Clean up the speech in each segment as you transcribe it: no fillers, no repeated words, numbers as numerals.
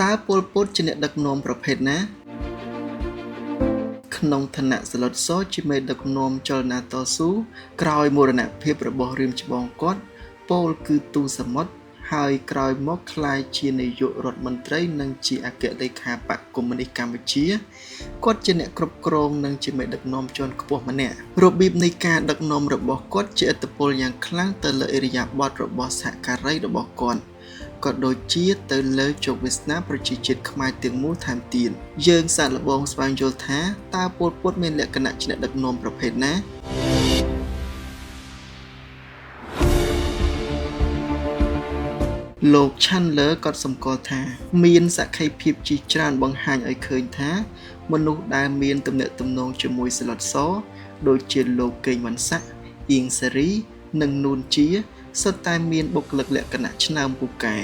តើប៉ុលពតជាអ្នកដឹកនាំប្រភេទណាក្នុងឋានៈសាឡុតសជាមេដឹកនាំចលនាតស៊ូក្រោយមរណភាពរបស់រៀមច្បងគាត់ពោលគឺទូសមុទ្រហើយក្រោយមកក្លាយជានាយករដ្ឋមន្ត្រីនិងជាអគ្គលេខាបក្សកុម្មុយនីស្តកម្ពុជាគាត់ជាអ្នកគ្រប់គ្រងនិងជាមេដឹកនាំជាន់ខ្ពស់ម្នាក់របៀបនៃការដឹកនាំរបស់គាត់ជាឥទ្ធិពលយ៉ាងខ្លាំងទៅលើឥរិយាបថរបស់សហការីរបស់គាត់ក៏ដូចជាទៅលើជោគវាសនាប្រជាជាតិខ្មែរទាំងមូលថែមទៀតយើងសាកល្បងស្វែងយល់ថាតើប៉ុលពតមានលក្ខណៈជាអ្នកដឹកនាំប្រភេទណាលោក Chandler ក៏សម្គាល់ថាមានសក្ខីភាពជាច្រើនបង្ហាញឲ្យឃើញថាមនុស្សដែលមានទំនាក់ទំនងជាមួយសាឡុតសដូចជាលោកកេងវ៉ាន់សាក់អៀងសារីនិងនួនជាសុទ្ធតែមានបុគ្គលិកលក្ខណៈឆ្នើមពូកែ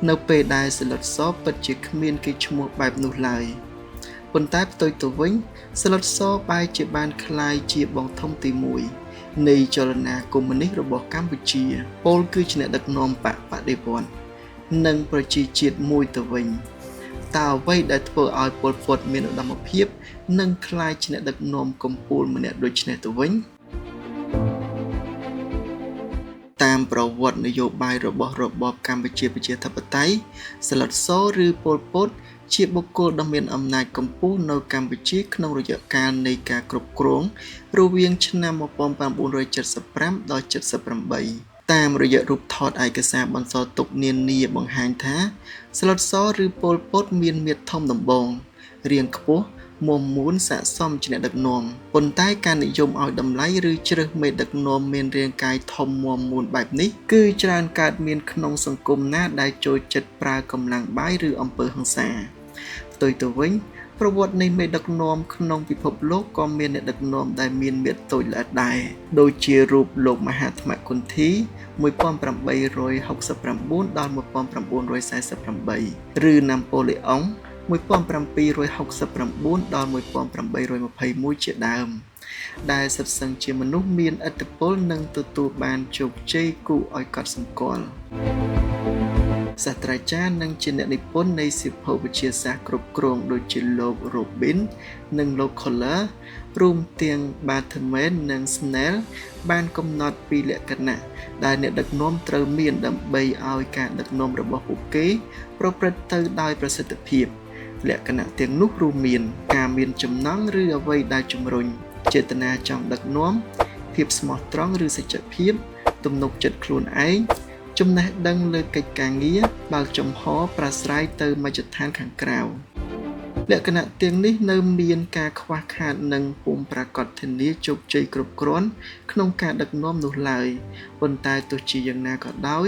នៅពេលដែលសាឡុតសពិតជាគ្មានគេឈ្មោះបែបនោះឡើយប៉ុន្តែផ្ទុយទៅវិញសាឡុតសបែរជាបានក្លាយជាបងធំទី1នៃចលនាកុម្មុយនីស្តរបស់កម្ពុជាពលគឺជាអ្នកដឹកនាំបក្សបដិវត្តន៍និងប្រជាជាតិមួយទៅវិញតើអ្វីដែលធ្វើឲ្យប៉ុលពតមានឧត្តមភាពនិងក្លាយជាអ្នកដឹកនាំកំពូលម្នាក់ដូចនេះទៅវិញតាមប្រវត្តិនយោបាយរបស់របបកម្ពុជាប្រជាធិបតេយ្យសាឡុតសឬប៉ុលពតជាបុគ្គលដ៏មានអំណាចកម្ពស់នៅកម្ពុជាក្នុងរយៈកាលនៃការគ្រប់គ្រងរវាងឆ្នាំ1975ដល់78តាមរយៈរូបថតឯកសារបន្សល់ទុកនានាបង្ហាញថាសាឡុតសឬប៉ុលពតមានមាឌធំដំបងរាងខ្ពស់មាំមួនស័ក្តិសមជាអ្នកដឹកនាំប៉ុន្តែការនិយមឲ្យតម្លៃឬជ្រើសមេដឹកនាំមានរាងកាយធំមាំមួនបែបនេះគឺច្រើនកើតមានក្នុងសង្គមណាដែលចូលចិត្តប្រើកម្លាំងបាយឬអំពើហិង្សាផ្ទុយទៅវិញប្រវត្តិនៃមេដឹកនាំក្នុងពិភពលោកក៏មានអ្នកដឹកនាំដែលមានមាឌតូចល្អិតដែរដូចជារូបលោកមហាត្មគុន្ធី1869ដល់1948ឬណាប៉ូឡេអុង1769ដល់1821ជាដើមដែលសិតសឹងជាមនុស្សមានឥទ្ធិពលនិងទទួលបានជោគជ័យគួរឲ្យកត់សម្គាល់សាស្ត្រាចារ្យនិងជាអ្នកនិពន្ធនៃសៀវភៅវិទ្យាសាស្ត្រគ្រប់គ្រងដូចជាលោក Robin និងលោក Kohler រួមទាំង Bateman និង Snell បានកំណត់ពីលក្ខណៈដែលអ្នកដឹកនាំត្រូវមានដើម្បីឲ្យការដឹកនាំរបស់ពួកគេប្រព្រឹត្តទៅដោយប្រសិទ្ធភាពលក្ខណៈទាំងនោះរួមមានការមានចំណង់ឬអ្វីដែលជំរុញចេតនាចង់ដឹកនាំភាពស្មោះត្រង់ឬសច្ចភាពទំនុកចិត្តខ្លួនឯងចំណេះដឹងលើកិច្ចការងារបើកចំហប្រាស្រ័យទៅមជ្ឈដ្ឋានខាងក្រៅលក្ខណៈទាំងនេះនៅមានការខ្វះខាតនិងពុំប្រាកដធានាជោគជ័យគ្រប់គ្រាន់ក្នុងការដឹកនាំនោះឡើយប៉ុន្តែទោះជាយ៉ាងណាក៏ដោយ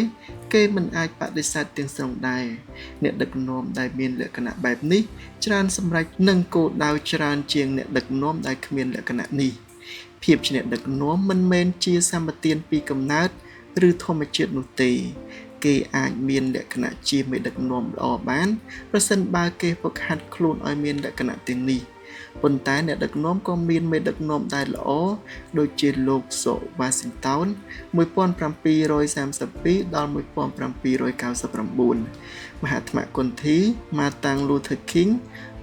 គេមិនអាចបដិសេធទាំងស្រុងដែរអ្នកដឹកនាំដែលមានលក្ខណៈបែបនេះច្រើនសម្រេចនឹងគោលដៅច្រើនជាងអ្នកដឹកនាំដែលគ្មានលក្ខណៈនេះភាពជាអ្នកដឹកនាំមិនមែនជាសម្បទានពីកំណើតឬធម្មជាតិនោះទេគេអាចមានលក្ខណៈជាមេដឹកនាំល្អបានប្រសិនបើគេហ្វឹកហាត់ខ្លួនឲ្យមានលក្ខណៈទាំងនេះប៉ុន្តែអ្នកដឹកនាំក៏មានមេដឹកនាំដែលល្អដូចជាលោកសូវ៉ាស៊ីនតោន1732ដល់1799មហាត្មគុន្ធីម៉ាតាំងលូធើឃីង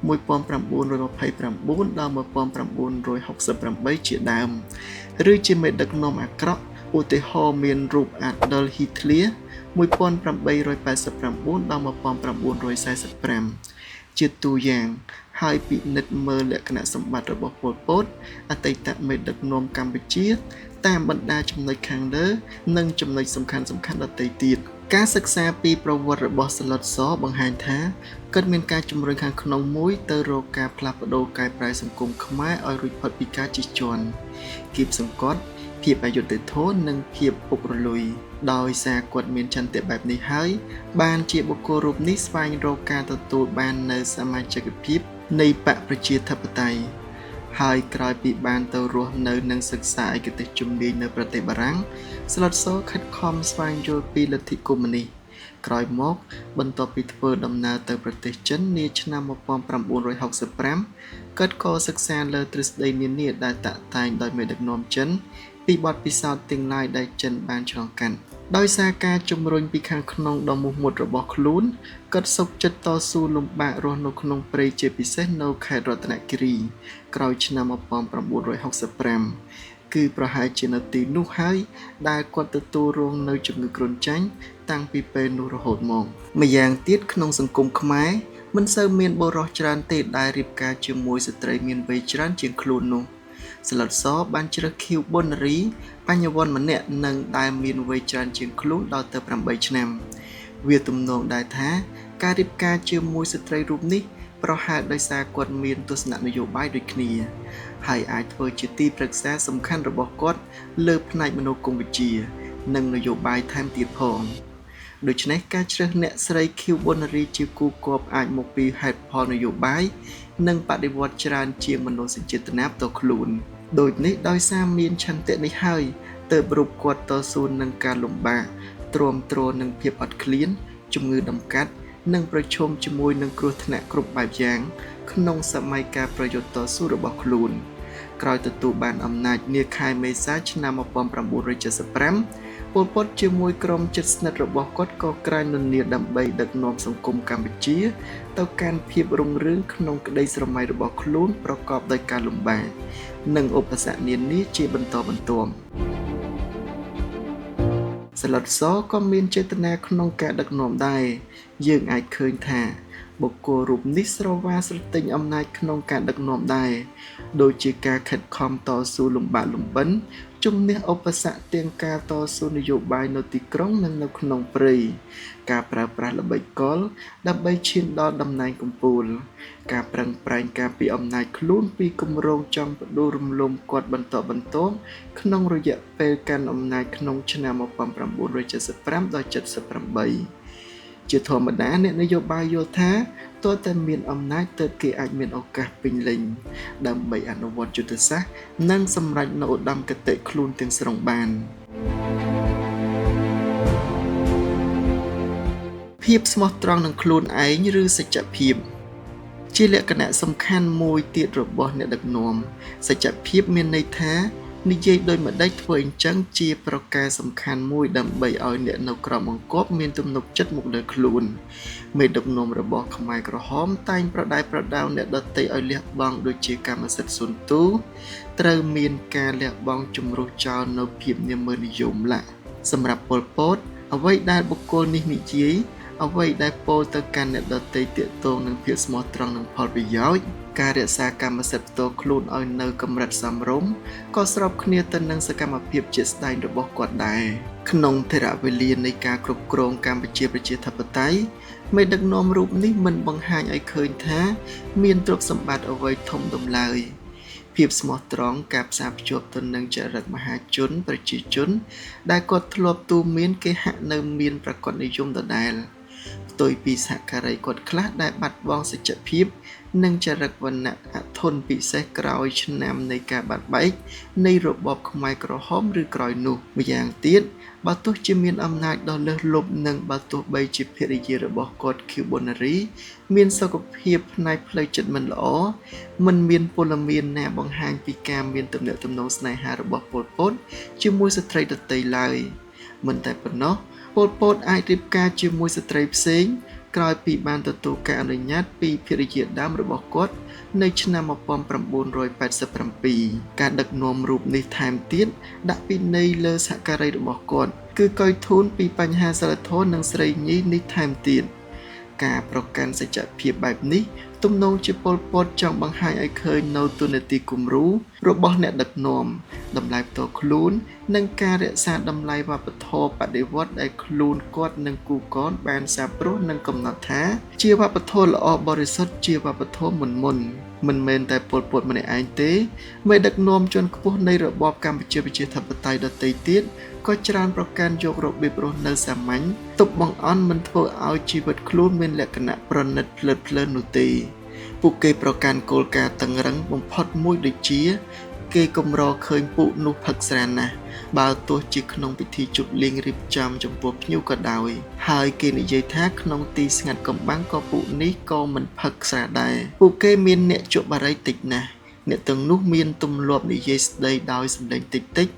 1929ដល់1968ជាដើមឬជាមេដឹកនាំអាក្រក់ឧទាហរណ៍មានរូបអាដុលហ៊ីត្លៀ1889ដល់1945ជាតួយ៉ាងហើយពិនិត្យមើលលក្ខណៈសម្បត្តិរបស់ប៉ុលពតអតីតមេដឹកនាំកម្ពុជាតាមបណ្ដាចំណុចខាងលើនិងចំណុចសំខាន់ៗដទៃទៀតការសិក្សាពីប្រវត្តិរបស់សាឡុតសបង្ហាញថាគាត់មានការជំរុញខាងក្នុងមួយទៅរកការផ្លាស់ប្ដូរកែប្រែសង្គមខ្មែរឲ្យរួចផុតពីការជិះជាន់គៀបសង្កត់ភាពអយុត្តិធម៌និងភាពពុករលួយដោយសារគាត់មានឆន្ទៈបែបនេះហើយបានជាបុគ្គលរូបនេះស្វែងរកការទទួលបាននូវសមាជិកភាពនៃបក្សប្រជាធិបតេយ្យហើយក្រោយពីបានទៅរស់នៅនិងសិក្សាឯកទេសជំនាញនៅប្រទេសបារាំងសាឡុតសខិតខំស្វែងយល់ពីលទ្ធិកុម្មុយនីស្តក្រោយមកបន្ទាប់ពីធ្វើដំណើរទៅប្រទេសចិននាឆ្នាំ1965គាត់ក៏សិក្សាលើទ្រឹស្ដីនានាដែលតាក់តែងដោយមេដឹកនាំចិនពីបទពិសោធន៍ទាំងឡាយដែលចិនបានឆ្លងកាត់ ដោយសារការជំរុញពីខាងក្នុងដ៏មោះមុតរបស់ខ្លួន គាត់សុខចិត្តតស៊ូលំបាករស់នៅក្នុងព្រៃជាពិសេសនៅខេត្តរតនគិរី ក្រោយឆ្នាំ1965 គឺប្រហែលជានៅទីនោះហើយដែលគាត់ទទួលរងនូវជំងឺគ្រុនចាញ់តាំងពីពេលនោះរហូតមក។ ម្យ៉ាងទៀតក្នុងសង្គមខ្មែរ មិនសូវមានបុរសច្រើនទេដែលរៀបការជាមួយស្ត្រីមានវ័យច្រើនជាងខ្លួននោះ។ ស្លុតសបានជ្រើសខៀវប៊ុនរី បញ្ញវន្តម្នាក់និងដែលមានវ័យច្រើនជាងខ្លួនដល់ទៅ8ឆ្នាំ។ វាទំនងដែរថាការរៀបការជាមួយស្ត្រីរូបនេះប្រហែលដោយសារគាត់មានទស្សនៈនយោបាយដូចគ្នា ហើយអាចធ្វើជាទីប្រឹក្សាសំខាន់របស់គាត់លើផ្នែកមនោគមវិជ្ជា និងនយោបាយថែមទៀតផង។ ដូច្នេះការជ្រើសអ្នកស្រីខៀវប៊ុនរីជាគូគប់អាចមកពីហេតុផលនយោបាយ និងបដិវត្តច្រើនជាងមនោសញ្ចេតនាផ្ទាល់ខ្លួន។ ដូចនេះដោយសារមានឆន្ទៈនេះហើយទើបរូបគាត់តស៊ូនឹងការលំបាក ទ្រាំទ្រនឹងភាពអត់ឃ្លាន ជំងឺតម្កាត់ និងប្រឈមជាមួយនឹងគ្រោះថ្នាក់គ្រប់បែបយ៉ាង ក្នុងសម័យកាលប្រយុទ្ធតស៊ូរបស់ខ្លួន។ ក្រោយទទួលបានអំណាចនាខែមេសាឆ្នាំ1975 ប៉ុលពតជាមួយក្រុមជិតស្និទ្ធរបស់គាត់ក៏ក្រាញននៀលដើម្បីដឹកនាំសង្គមកម្ពុជា ទៅកាន់ភាពរុងរឿងក្នុងក្តីស្រមៃរបស់ខ្លួនប្រកបដោយការលំបាក និងឧបសគ្គនានាជាបន្តបន្ទាប់។ ស្លុតសក៏មានចេតនាក្នុងការដឹកនាំដែរ យើងអាចឃើញថាបុគ្គលរូបនេះស្រវាស្រទិញអំណាចក្នុងការដឹកនាំដែរ ដូចជាការខិតខំតស៊ូលំបាកលំបិនជំនះឧបសគ្គទាំងការតស៊ូនយោបាយនៅទីក្រុងនិងនៅក្នុងព្រៃ ការប្រើប្រាស់ល្បិចកលដើម្បីឈានដល់តំណែងកំពូល ការប្រឹងប្រែងការពារអំណាចខ្លួនពីគម្រោងចង់ផ្ដួលរំលំគាត់បន្តបន្ទាប់ក្នុងរយៈពេលកាន់អំណាចក្នុងឆ្នាំ1975ដល់78។ ជាធម្មតាអ្នកនយោបាយយល់ថាទាល់តែមានអំណាចទើបគេអាចមានឱកាសពេញលេញដើម្បីអនុវត្តយុទ្ធសាស្ត្រនិងសម្រេចនូវឧត្តមគតិខ្លួនទាំងស្រុងបាន។ ភាពស្មោះត្រង់នឹងខ្លួនឯងឬសច្ចភាពជាលក្ខណៈសំខាន់មួយទៀតរបស់អ្នកដឹកនាំ។ សច្ចភាពមានន័យថានិយាយដូចម្ដេចធ្វើអញ្ចឹងជាប្រការសំខាន់មួយដើម្បីឲ្យអ្នកនៅក្រោមបង្គាប់មានទំនុកចិត្តមកលើខ្លួន។ មេដឹកនាំរបស់ខ្មែរក្រហមតែងប្រដែប្រដៅអ្នកដទៃឲ្យលះបង់ដូចជាកម្មសិទ្ធិសន្ទូត្រូវមានការលះបង់ជំរុះចោលនូវភាពនាមើនិយមឡា។ សម្រាប់ប៉ុលពត អ្វីដែលបុគ្គលនេះនិយាយ អ្វីដែលពោលទៅកាន់អ្នកដទៃទាក់ទងនឹងភាពស្មោះត្រង់និងផលប្រយោជន៍ ការរក្សាកម្មសិទ្ធិផ្ទាល់ខ្លួនឲ្យនៅកម្រិតសមរម្យ ក៏ស្របគ្នាទៅនឹងសកម្មភាពជាក់ស្ដែងរបស់គាត់ដែរ។ ក្នុងថេរវេលានៃការគ្រប់គ្រងកម្ពុជាប្រជាធិបតេយ្យ មេដឹកនាំរូបនេះមិនបង្ហាញឲ្យឃើញថាមានទ្រព្យសម្បត្តិអ្វីធំដុំឡើយ។ ភាពស្មោះត្រង់ការផ្សារភ្ជាប់ទៅនឹងចរិតមហាជនប្រជាជន ដែលគាត់ធ្លាប់ទូមានគេហាក់នៅមានប្រកបនិយមដដែល ផ្ទុយពីសហការីគាត់ខ្លះដែលបាត់បង់សច្ចភាពនិងចរិតវណ្ណៈអធនពិសេសក្រោយឆ្នាំនៃការបាត់បែកនៃរបបខ្មែរក្រហមឬក្រោយនោះ។ ម្យ៉ាងទៀតបើទោះជាមានអំណាចដ៏លើសលប់និងបើទោះបីជាភរិយារបស់គាត់ខៀវប៊ុនរី មានសុខភាពផ្នែកផ្លូវចិត្តមិនល្អ មិនមានពលមានណាបង្ហាញពីការមានទំនាក់ទំនងស្នេហារបស់ប៉ុលពតជាមួយស្ត្រីដទៃឡើយ។ មិនតែប៉ុណ្ណោះប៉ុលពតអាចរៀបការជាមួយស្ត្រីផ្សេងក្រោយពីបានទទួលការអនុញ្ញាតពីភរិយាដើមរបស់គាត់នៅឆ្នាំ1987។ ការដឹកនាំរូបនេះថែមទៀតដាក់ពិន័យលើសហការីរបស់គាត់ គឺកុយធូនពីបញ្ហាសីលធម៌និងស្រីញីនេះថែមទៀត។ ការប្រកាន់សច្ចភាពបែបនេះទំនងជាប៉ុលពតចង់បង្ហាញឲ្យឃើញនូវតួនាទីគំរូរបស់អ្នកដឹកនាំ តម្លៃផ្ទាល់ខ្លួន និងការរក្សាតម្លៃវប្បធម៌បដិវត្តដែលខ្លួនគាត់និងគូកនបានសាបព្រោះនិងកំណត់ថា ជាវប្បធម៌ល្អបរិសុទ្ធជាវប្បធម៌មុនមុន។ មិនមែនតែប៉ុលពតម្នាក់ឯងទេ មេដឹកនាំជាន់ខ្ពស់នៃរបបកម្ពុជាប្រជាធិបតេយ្យដទៃទៀតក៏ច្រើនប្រកាន់យករបៀបរស់នៅសាមញ្ញទប់បង្អន់មិនធ្វើឲ្យជីវិតខ្លួនមានលក្ខណៈប្រណិតភ្លើតភ្លើននោះទេ។ ពួកគេប្រកាន់គោលការណ៍តឹងរឹងបំផុតមួយដូចជា គេកម្រឃើញពួកនោះផឹកស្រាណាស់ បើទោះជាក្នុងពិធីជប់លៀងរៀបចំចំពោះភ្ញៀវក៏ដោយ ហើយគេនិយាយថាក្នុងទីស្ងាត់កំបាំងក៏ពួកនេះក៏មិនផឹកស្រាដែរ។ ពួកគេមានអ្នកជក់បារីតិចណាស់ អ្នកទាំងនោះមានទម្លាប់និយាយស្ដីដោយសំឡេងតិចៗ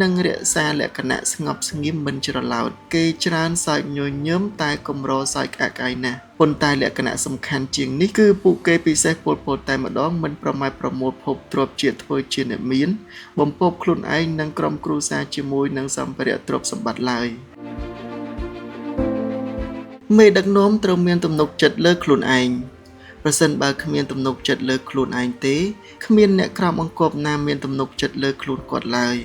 និងរក្សាលក្ខណៈស្ងប់ស្ងៀមមិនច្រឡោត គេច្រើនសើចញញឹមតែកម្រសើចក្អាកក្អាយណាស់ ប៉ុន្តែលក្ខណៈសំខាន់ជាងនេះគឺពួកគេពិសេសប៉ុល ពត តែម្ដងមិនប្រមែប្រមូលភោគទ្រព្យជាតិធ្វើជាអ្នកមាន បំពោបខ្លួនឯងនិងក្រុមគ្រួសារជាមួយនឹងសម្ភារៈទ្រព្យសម្បត្តិឡើយ។ មេដឹកនាំត្រូវមានទំនុកចិត្តលើខ្លួនឯង។ ប្រសិនបើគ្មានទំនុកចិត្តលើខ្លួនឯងទេ គ្មានអ្នកក្រោមបង្គាប់ណាមានទំនុកចិត្តលើខ្លួនគាត់ឡើយ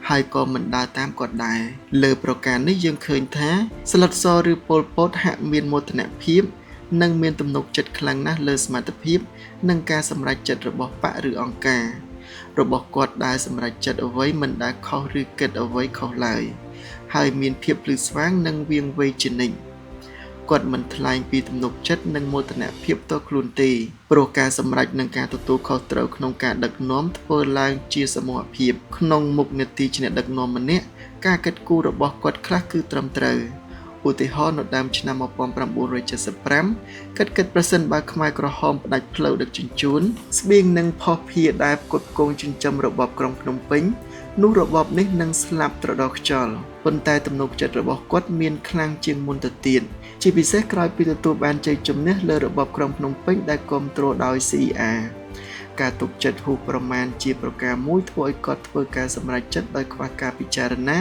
ហើយក៏មិនដើរតាមគាត់ដែរ។ លើប្រការនេះយើងឃើញថា ស្លុតសឬប៉ុល ពត ហាក់មានមោទនភាព និងមានទំនុកចិត្តខ្លាំងណាស់លើសមត្ថភាព និងការសម្រេចចិត្តរបស់បក្សឬអង្គការរបស់គាត់ដែលសម្រេចចិត្តអ្វីមិនដែលខុសឬគិតអ្វីខុសឡើយ ហើយមានភាពភ្លឺស្វាងនិងវាងវៃជានិច្ច។ គាត់មិនថ្លែងពីទំនុកចិត្តនិងមោទនភាពផ្ទាល់ខ្លួនទេ ព្រោះការសម្រេចនិងការទទួលខុសត្រូវក្នុងការដឹកនាំធ្វើឡើងជាសមូហភាព។ ក្នុងមុខនាទីជាអ្នកដឹកនាំម្នាក់ ការគិតគូររបស់គាត់ខ្លះគឺត្រឹមត្រូវ។ ឧទាហរណ៍នៅដើមឆ្នាំ1975 គិតប្រសិនបើខ្មែរក្រហមផ្ដាច់ផ្លូវដឹកជញ្ជូន ស្បៀងនិងភស្តុភារដែលផ្គត់ផ្គង់ចិញ្ចឹមរបបក្រុងភ្នំពេញ នោះរបបនេះនឹងស្លាប់ត្រដរខ្យល់។ ប៉ុន្តែទំនុកចិត្តរបស់គាត់មានខ្លាំងជាងមុនទៅទៀត ជាពិសេសក្រោយពីទទួលបានជ័យជំនះលើរបបក្រុងភ្នំពេញដែលគាំទ្រដោយ CIA។ ការទុកចិត្តហួសប្រមាណជាប្រការមួយធ្វើឲ្យគាត់ធ្វើការសម្រេចចិត្តដោយខ្វះការពិចារណា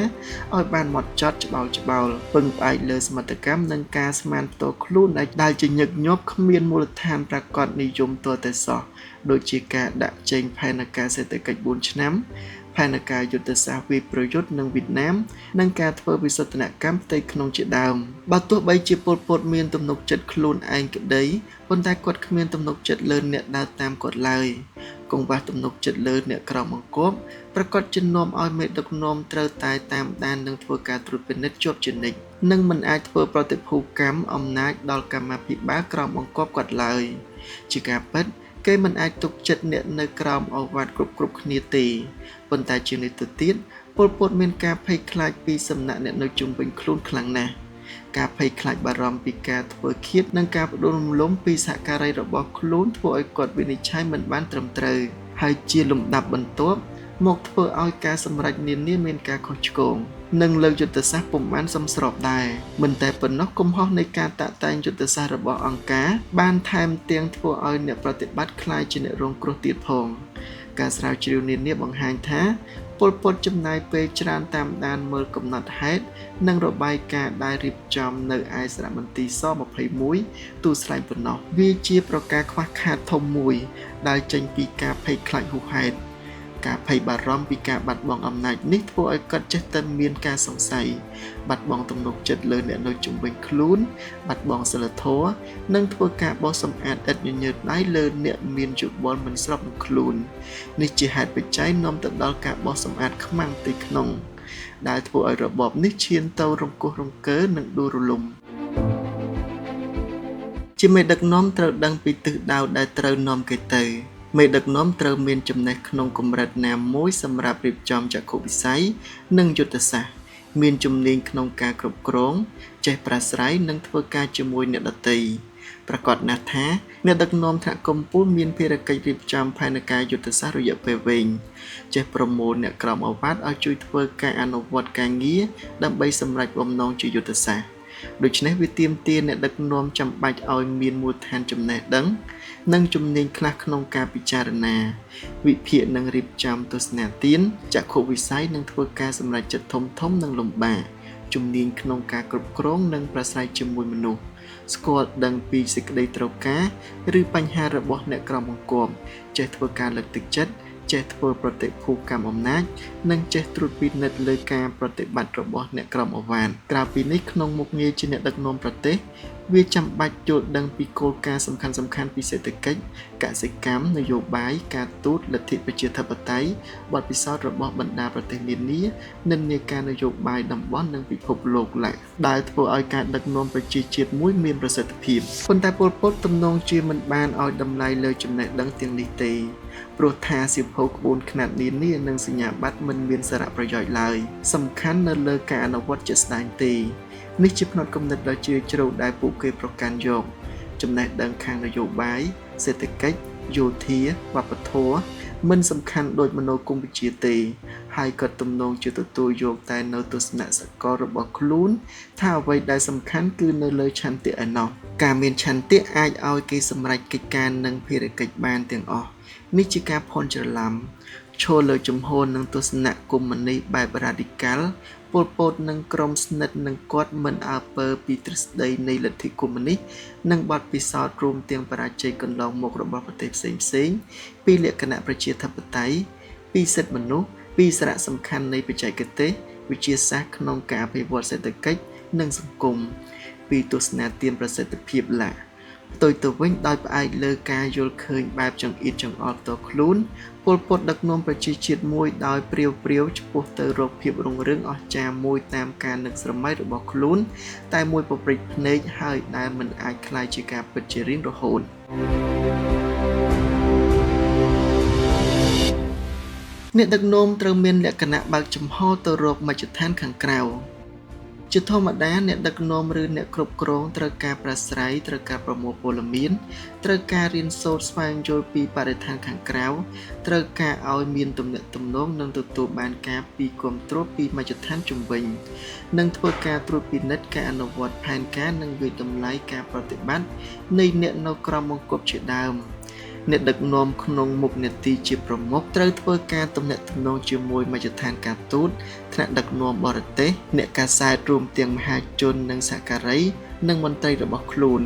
ឲ្យបានហ្មត់ចត់ច្បោលៗ ពឹងផ្អែកលើសមត្ថកម្មនិងការស្មានផ្ទាល់ខ្លួនដែលជាញឹកញាប់គ្មានមូលដ្ឋានប្រាកដនិយមទាល់តែសោះ ដូចជាការដាក់ចេញផែនការសេដ្ឋកិច្ច4ឆ្នាំ ផែនការយុទ្ធសាស្ត្រវាយប្រយុទ្ធនឹងវៀតណាម និងការធ្វើវិសោធនកម្មផ្ទៃក្នុងជាដើម។ បើទោះបីជាប៉ុល ពត មានទំនុកចិត្តខ្លួនឯងក្តី ប៉ុន្តែគាត់គ្មានទំនុកចិត្តលើអ្នកដើរតាមគាត់ឡើយ។ កង្វះទំនុកចិត្តលើអ្នកក្រោមបង្គាប់ ប្រាកដជានាំឲ្យមេដឹកនាំត្រូវតែតាមដាននិងធ្វើការត្រួតពិនិត្យជាប់ជានិច្ច និងមិនអាចធ្វើប្រតិភូកម្មអំណាចដល់កម្មាភិបាលក្រោមបង្គាប់គាត់ឡើយ។ ជាការពិត គេមិនអាចទុកចិត្តអ្នកនៅក្រោមឱវាទគ្រប់ៗគ្នាទេ ប៉ុន្តែជាងនេះទៅទៀត ប៉ុល ពត មានការភ័យខ្លាចពីសំណាក់អ្នកនៅជុំវិញខ្លួនខ្លាំងណាស់។ ការភ័យខ្លាចបារម្ភពីការធ្វើឃាតនិងការផ្ដួលរំលំពីសហការីរបស់ខ្លួនធ្វើឲ្យគាត់វិនិច្ឆ័យមិនបានត្រឹមត្រូវ ហើយជាលំដាប់បន្ទាប់មកធ្វើឲ្យការសម្រេចនានាមានការខុសឆ្គង និងលើកយុទ្ធសាស្ត្រពុំបានសមស្របដែរ។ មិនតែប៉ុណ្ណោះ កំហុសនៃការតាក់តែងយុទ្ធសាស្ត្ររបស់អង្គការបានថែមទាំងធ្វើឲ្យអ្នកប្រតិបត្តិក្លាយជាអ្នករងគ្រោះទៀតផង។ ការស្រាវជ្រាវនានាបង្ហាញថា ប៉ុល ពត ចំណាយពេលច្រើនតាមដានមើលកំណត់ហេតុនិងរបាយការណ៍ដែលរៀបចំនៅឯសារមន្ទីរស21ទូលស្លែងប៉ុណ្ណោះ។ វាជាប្រការខ្វះខាតធំមួយដែលចេញពីការភ័យខ្លាចហួសហេតុ។ ការភ័យបារម្ភពីការបាត់បង់អំណាចនេះធ្វើឲ្យគាត់ចេះតែមានការសង្ស័យ បាត់បង់ទំនុកចិត្តលើអ្នកនៅជុំវិញខ្លួន បាត់បង់សីលធម៌ និងធ្វើការបោសសម្អាតឥតញញើតដៃលើអ្នកមានយោបល់មិនស្របនឹងខ្លួន។ នេះជាហេតុបច្ច័យនាំទៅដល់ការបោសសម្អាតខ្មាំងផ្ទៃក្នុង ដែលធ្វើឲ្យរបបនេះឈានទៅរង្គោះរង្គើនិងដួលរលំ។ ជាមេដឹកនាំត្រូវដឹងពីទិសដៅដែលត្រូវនាំគេទៅ។ មេដឹកនាំត្រូវមានចំណេះក្នុងកម្រិតណាមួយសម្រាប់រៀបចំចក្ខុវិស័យនិងយុទ្ធសាស្ត្រ មានជំនាញក្នុងការគ្រប់គ្រង ចេះប្រាស្រ័យនិងធ្វើការជាមួយអ្នកដទៃ។ ប្រាកដណាស់ថា អ្នកដឹកនាំថ្នាក់កំពូលមានភារកិច្ចរៀបចំផែនការយុទ្ធសាស្ត្ររយៈពេលវែង ចេះប្រមូលអ្នកក្រោមឱវាទឲ្យជួយធ្វើការអនុវត្តការងារដើម្បីសម្រេចបំណងជាយុទ្ធសាស្ត្រ។ ដូច្នេះវាទាមទារអ្នកដឹកនាំចាំបាច់ឲ្យមានមូលដ្ឋានចំណេះដឹង និងជំនាញខ្លះក្នុងការពិចារណា វិភាគនិងរៀបចំទស្សនទាន ចក្ខុវិស័យនិងធ្វើការសម្រេចចិត្តធំៗនិងលំបាក ជំនាញក្នុងការគ្រប់គ្រងនិងប្រាស្រ័យជាមួយមនុស្ស ស្គាល់ដឹងពីសេចក្តីត្រូវការឬបញ្ហារបស់អ្នកក្រោមបង្គាប់ ចេះធ្វើការលើកទឹកចិត្ត ចេះធ្វើប្រតិភូកម្មអំណាច និងចេះត្រួតពិនិត្យលើការប្រតិបត្តិរបស់អ្នកក្រោមឱវាទ។ ក្រៅពីនេះ ក្នុងមុខងារជាអ្នកដឹកនាំប្រទេស វាចាំបាច់យល់ដឹងពីគោលការណ៍សំខាន់ៗពីសេដ្ឋកិច្ច កសិកម្ម នយោបាយ ការទូត លទ្ធិប្រជាធិបតេយ្យ បទពិសោធន៍របស់បណ្ដាប្រទេសនានា និន្នាការនយោបាយតំបន់និងពិភពលោកឡាដែលធ្វើឲ្យការដឹកនាំប្រជាជាតិមួយមានប្រសិទ្ធភាព។ ប៉ុន្តែប៉ុល ពត ទំនងជាមិនបានឲ្យតម្លៃលើចំណេះដឹងទាំងនេះទេ ព្រោះថាសៀវភៅក្បួនខ្នាតនានានិងសញ្ញាបត្រមិនមានសារៈប្រយោជន៍ឡើយ សំខាន់នៅលើការអនុវត្តជាក់ស្ដែងទេ។ នេះជាផ្នត់គំនិតដ៏ជ្រាលជ្រៅដែលពួកគេប្រកាន់យក។ ចំណេះដឹងខាងនយោបាយ សេដ្ឋកិច្ច យោធា វប្បធម៌ មិនសំខាន់ដូចមនោគមវិជ្ជាទេ ហើយគាត់ទំនងជាទទួលយកតែនូវទស្សនៈសកលរបស់ខ្លួនថាអ្វីដែលសំខាន់គឺនៅលើឆន្ទៈឯណោះការមានឆន្ទៈអាចឲ្យគេសម្រេចកិច្ចការនិងភារកិច្ចបានទាំងអស់នេះជាការភ័ន្តច្រឡំឈរលើជំហរនិងទស្សនៈកុម្មុយនីសបែបរ៉ាឌីកាល់ប៉ុលពតនិងក្រុមស្និទ្ធនឹងគាត់មិនអើពើពីទ្រឹស្ដីនៃលទ្ធិកុម្មុយនីសនិងបទពិសោធន៍រួមទាំងបរាជ័យកន្លងមករបស់ប្រទេសផ្សេងៗពីលក្ខណៈប្រជាធិបតេយ្យពីសិទ្ធិមនុស្សពីសារៈសំខាន់នៃបច្ចេកទេសវិទ្យាសាស្ត្រក្នុងការអភិវឌ្ឍសេដ្ឋកិច្ចនិងសង្គមពីទស្សនាទានប្រសិទ្ធភាពឡាផ្ទុយទៅវិញដោយផ្អែកលើការយល់ឃើញបែបចង្អៀតចង្អល់ផ្ទាល់ខ្លួនប៉ុលពតដឹកនាំប្រជាជាតិមួយដោយព្រាវៗឆ្ពោះទៅរកភាពរុងរឿងអស្ចារ្យមួយតាមការនឹកស្រមៃរបស់ខ្លួនតែមួយពព្រិចភ្នែកហើយដែលមិនអាចក្លាយជាការពិតជារៀងរហូតអ្នកដឹកនាំត្រូវមានលក្ខណៈបើកចំហទៅរកមជ្ឈដ្ឋានខាងក្រៅជាធម្មតាអ្នកដឹកនាំឬអ្នកគ្រប់គ្រងត្រូវការប្រាស្រ័យត្រូវការប្រមូលព័ត៌មានត្រូវការរៀនសូត្រស្វែងយល់ពីបរិស្ថានខាងក្រៅត្រូវការឲ្យមានទំនាក់ទំនងនិងទទួលបានការពីគាំទ្រពីមជ្ឈដ្ឋានជុំវិញនិងធ្វើការត្រួតពិនិត្យការអនុវត្តផែនការនិងវាយតម្លៃការប្រតិបត្តិនៃអ្នកនៅក្រោមបង្គាប់ជាដើមអ្នកដឹកនាំក្នុងមុខនាទីជាប្រមុខត្រូវធ្វើការទំនាក់ទំនងជាមួយមជ្ឈដ្ឋានការទូតថ្នាក់ដឹកនាំបរទេសអ្នកកាសែតរួមទាំងមហាជននិងសហការីនិងមន្ត្រីរបស់ខ្លួន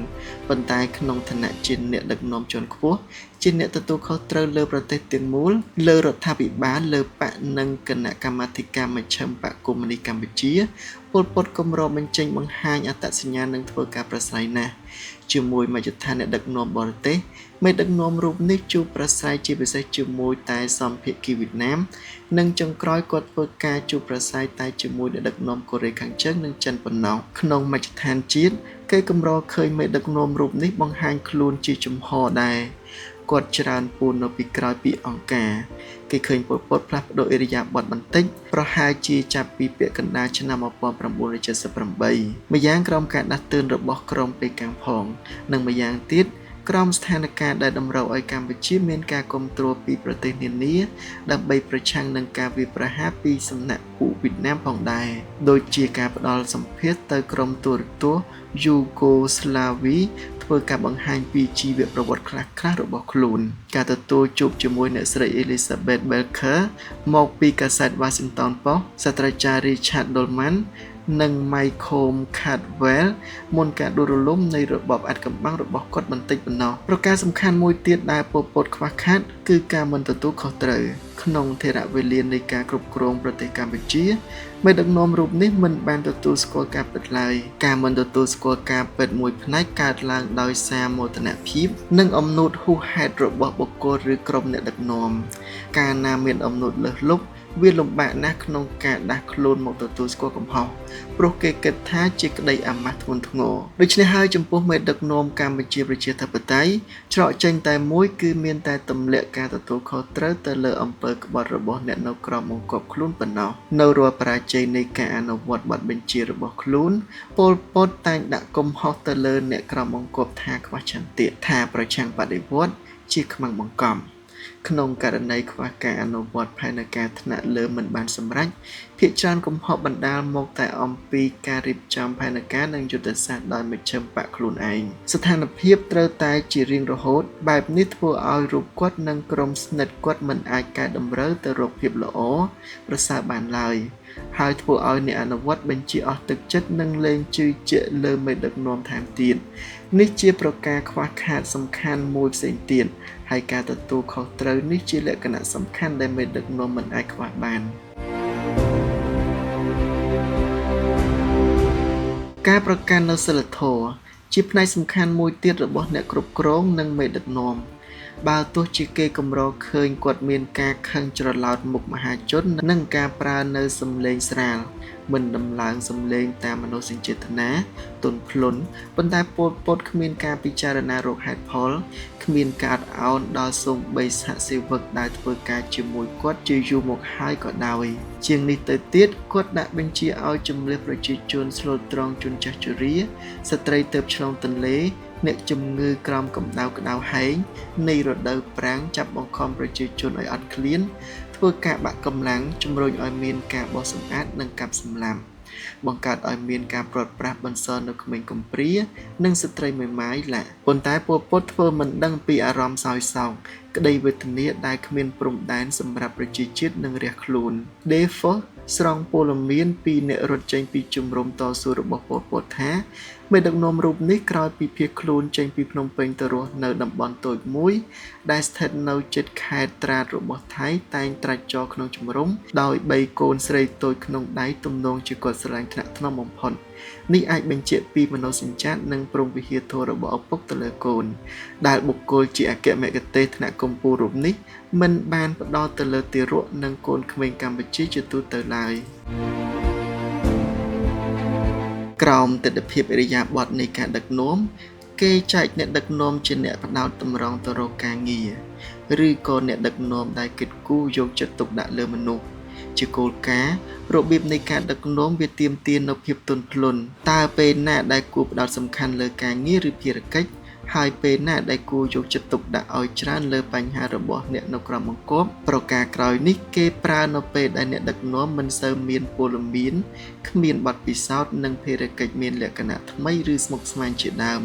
ប៉ុន្តែក្នុងឋានៈជាអ្នកដឹកនាំជាន់ខ្ពស់ជាអ្នកទទួលខុសត្រូវលើប្រទេសទាំងមូលលើរដ្ឋាភិបាលលើបក្សនិងគណៈកម្មាធិការមជ្ឈិមបក្សកុម្មុយនីសកម្ពុជាប៉ុលពតកម្របញ្ចេញបង្ហាញអត្តសញ្ញាណនិងធ្វើការប្រាស្រ័យណាស់ជាមួយមជ្ឈដ្ឋានអ្នកដឹកនាំបរទេសមេដឹកនាំរូបនេះជួបប្រាស្រ័យជាពិសេសជាមួយតែសម្ភាគីវៀតណាមនិងចុងក្រោយគាត់ធ្វើការជួបប្រាស្រ័យតែជាមួយអ្នកដឹកនាំកូរ៉េខាងជើងនិងចិនប៉ុណ្ណោះក្នុងមជ្ឈដ្ឋានជាតិគេកម្រឃើញមេដឹកនាំរូបនេះបង្ហាញខ្លួនជាចំហដែរគាត់ច្រើនពូននៅពីក្រោយពីអង្គការគេឃើញប៉ុលពតផ្លាស់ប្ដូរឥរិយាបថបន្តិចប្រហែលជាចាប់ពីពាក់កណ្ដាលឆ្នាំ1978ម្យ៉ាងក្រោមការដាស់តឿនរបស់ក្រុមប៉េកាំងផងនិងម្យ៉ាងទៀតក្រោមស្ថានភាពដែលតម្រូវឲ្យកម្ពុជាមានការគាំទ្រពីប្រទេសនានាដើម្បីប្រឆាំងនឹងការវាយប្រហារពីសំណាក់ពួកវៀតណាមផងដែរដូចជាការផ្ដល់សម្ភារទៅក្រុមទូរទស្សន៍យូហ្គោស្លាវីធ្វើការបង្ហាញពីជីវប្រវត្តិខ្លះៗរបស់ខ្លួនការទទួលជួបជាមួយអ្នកស្រី Elizabeth Belker មកពីកាសែត Washington Post សាស្ត្រាចារ្យ Richard Dolman និង Malcolm Caldwell មុនការដួលរលំនៃរបបអាថ៌កំបាំងរបស់គាត់បន្តិចប៉ុណ្ណោះប្រការសំខាន់មួយទៀតដែលប៉ុលពតខ្វះខាតគឺការមិនទទួលខុសត្រូវក្នុងថេរវេលានៃការគ្រប់គ្រងប្រទេសកម្ពុជាមេដឹកនាំរូបនេះមិនបានទទួលស្គាល់ការពិតឡើយការមិនទទួលស្គាល់ការពិតមួយផ្នែកកើតឡើងដោយសារមោទនភាពនិងអំនួតហួសហេតុរបស់បុគ្គលឬក្រុមអ្នកដឹកនាំកាលណាមានអំនួតលើសលប់វាលំបាកណាស់ក្នុងការដាស់ខ្លួនមកទទួលស្គាល់កំហុសព្រោះគេគិតថាជាក្តីអាម៉ាស់ធ្ងន់ធ្ងរដូច្នេះហើយចំពោះមេដឹកនាំកម្ពុជាប្រជាធិបតេយ្យច្រកចេញតែមួយគឺមានតែទម្លាក់ការទទួលខុសត្រូវទៅលើអំពើក្បត់របស់អ្នកនៅក្រោមបង្គាប់ខ្លួនប៉ុណ្ណោះនៅរាល់បរាជ័យនៃការអនុវត្តបទបញ្ជារបស់ខ្លួនប៉ុលពតតែងដាក់កំហុសទៅលើអ្នកក្រោមបង្គាប់ថាខ្វះឆន្ទៈថាប្រឆាំងបដិវត្តន៍ជាខ្មាំងបង្កំក្នុងករណីខ្វះការអនុវត្តផែនការថ្នាក់លើមិនបានសម្រេចភាគច្រើនកំហុសបណ្ដាលមកតែអំពីការរៀបចំផែនការនិងយុទ្ធសាស្ត្រដោយមជ្ឈិមបក្សខ្លួនឯងស្ថានភាពត្រូវតែជារៀងរហូតបែបនេះធ្វើឲ្យរូបគាត់និងក្រុមស្និទ្ធគាត់មិនអាចកែតម្រូវទៅរកភាពល្អប្រសើរបានឡើយហើយធ្វើឲ្យអ្នកអនុវត្តបញ្ជាអស់ទឹកចិត្តនិងលែងជឿជាក់លើមេដឹកនាំថែមទៀតនេះជាប្រការខ្វះខាតសំខាន់មួយផ្សេងទៀតហើយការទទួលខុសត្រូវនេះជាលក្ខណៈសំខាន់ដែលមេដឹកនាំមិនអាចខ្វះបានការប្រកាន់នូវសីលធម៌ជាផ្នែកសំខាន់មួយទៀតរបស់អ្នកគ្រប់គ្រងនិងមេដឹកនាំបើទោះជាគេកម្រឃើញគាត់មានការខឹងច្រឡោតមុខមហាជននិងការប្រើនៅសំឡេងស្រាលមិនដំឡើងសំឡេងតាមមនោសញ្ចេតនាទន់ភ្លន់ប៉ុន្តែប៉ុលពតគ្មានការពិចារណារកហេតុផលគ្មានការអោនដល់សូម្បីសហសេវកដែលធ្វើការជាមួយគាត់ជាយូរមកហើយក៏ដោយជាងនេះទៅទៀតគាត់ដាក់បញ្ជាឲ្យជម្លៀសប្រជាជនស្លូតត្រង់ជនចាស់ជរាស្ត្រីទើបឆ្លងទន្លេ អ្នកជំងឺក្រោមកម្ដៅក្ដៅហែងនៃរដូវប្រាំងចាប់បង្ខំប្រជាជនឲ្យអត់ឃ្លានធ្វើការបាក់កម្លាំងជំរុញឲ្យមានការបោសសម្អាតនិងកាប់សម្លាប់បង្កើតឲ្យមានការព្រាត់ប្រាសបន្សល់នៅក្មេងកំព្រានិងស្ត្រីមេម៉ាយឡាប៉ុន្តែពលពតធ្វើមិនដឹងពីអារម្មណ៍សោយសោកក្តីវេទនាដែលគ្មានព្រំដែនសម្រាប់ប្រជាជាតិនិងរះខ្លួន Defo ស្រង់ព័ត៌មានពីអ្នករត់ចេញពីជំរំតស៊ូរបស់ពលពតថាមេដឹកនាំរូបនេះក្រោយពីភៀសខ្លួនចេញពីភ្នំពេញទៅរស់នៅតំបន់តូចមួយដែលស្ថិតនៅជិតខេត្តត្រាតរបស់ថៃតែងត្រាច់ចរក្នុងជំរំដោយ3កូនស្រីតូចក្នុងដៃទំនងជាគាត់ស្រឡាញ់ថ្នាក់ថ្នមបំផុតនេះអាចបញ្ជាក់ពីមនោសញ្ចាតនិងព្រហ្មវិហារធម៌របស់ឪពុកទៅលើកូនដែលបុគ្គលជាអគ្គមគ្គុទ្ទេសក៍ថ្នាក់កំពូលរូបនេះមិនបានផ្ដោតទៅលើទារកនិងកូនក្មេងកម្ពុជាជាទូទៅឡើយក្រោមទិដ្ឋភាពឥរិយាបថនៃការដឹកនាំគេចែកអ្នកដឹកនាំជាអ្នកផ្ដោតតម្រង់ទៅរកការងារឬក៏អ្នកដឹកនាំដែលគិតគូរយកចិត្តទុកដាក់លើមនុស្សជាគោលការណ៍របៀបនៃការដឹកនាំវាទាមទារនូវភាពទន់ភ្លន់តើពេលណាដែលគួរផ្ដោតសំខាន់លើការងារឬភារកិច្ចហើយពេលណាដែលគួរយកចិត្តទុកដាក់ឲ្យច្រើនលើបញ្ហារបស់អ្នកនៅក្រោមបង្គាប់ប្រការក្រោយនេះគេប្រើនៅពេលដែលអ្នកដឹកនាំមិនសូវមានព័ត៌មានគ្មានបទពិសោធន៍និងភារកិច្ចមានលក្ខណៈថ្មីឬស្មុគស្មាញជាដើម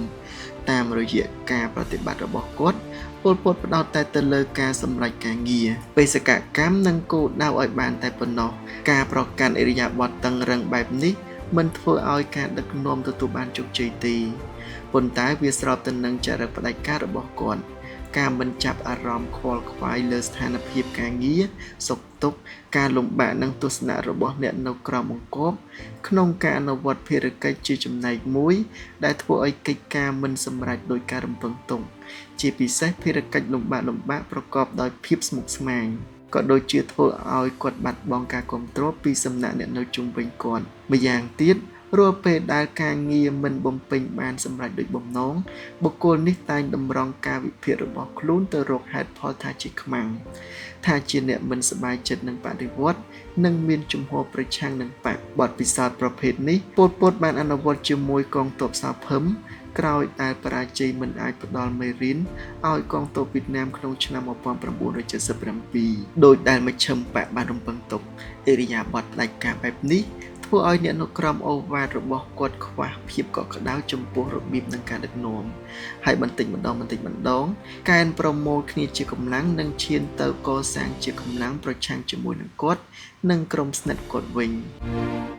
តាមរយៈការប្រតិបត្តិរបស់គាត់ពលពតផ្ដោតតែទៅលើការសម្រេចការងារបេសកកម្មនិងគោលដៅឲ្យបានតែប៉ុណ្ណោះការប្រកាន់ឥរិយាបថតឹងរឹងបែបនេះមិនធ្វើឲ្យការដឹកនាំទទួលបានជោគជ័យទេប៉ុន្តែវាស្របទៅនឹងចរិតផ្ដាច់ការរបស់គាត់ការមិនចាប់អារម្មណ៍ខ្វល់ខ្វាយលើស្ថានភាពការងារសុខទុក្ខការលំបាកនិងទស្សនៈរបស់អ្នកនៅក្រោមបង្គាប់ក្នុងការអនុវត្តភារកិច្ចជាចំណែកមួយដែលធ្វើឲ្យកិច្ចការមិនសម្រេចដោយការរំពឹងទុកជាពិសេសភារកិច្ចលំបាកៗប្រកបដោយភាពស្មុគស្មាញក៏ដូចជាធ្វើឲ្យគាត់បាត់បង់ការគ្រប់គ្រងពីសំណាក់អ្នកនៅជុំវិញគាត់ម្យ៉ាងទៀតរាល់ពេលដែលការងារមិនបំពេញបានសម្រេចដូចបំណងបុគ្គលនេះតែងតម្រង់ការវិភាគរបស់ខ្លួនទៅរកហេតុផលថាជាខ្មាំងថាជាអ្នកមិនសប្បាយចិត្តនឹងបដិវត្តន៍និងមានជំហរប្រឆាំងនឹងបក្សបទពិសោធន៍ប្រភេទនេះពលពតបានអនុវត្តជាមួយកងទ័ពសភឹមក្រោយដែលបរាជ័យមិនអាចផ្ដល់មេរៀនឲ្យកងទ័ពវៀតណាមក្នុងឆ្នាំ1977ដោយដែលមជ្ឈិមបក្សបានរំពឹងទុកឥរិយាបថផ្ដាច់ការបែបនេះធ្វើឲ្យអ្នកនៅក្រោមអូវ៉ាតរបស់គាត់ខ្វះភាពកក់ក្ដៅចំពោះរបៀបនឹងការដឹកនាំហើយបន្តិចម្ដងកែនប្រមូលគ្នាជាកម្លាំងនិងឈានទៅកសាងជាកម្លាំងប្រឆាំងជាមួយនឹងគាត់និងក្រុមស្និទ្ធគាត់វិញ។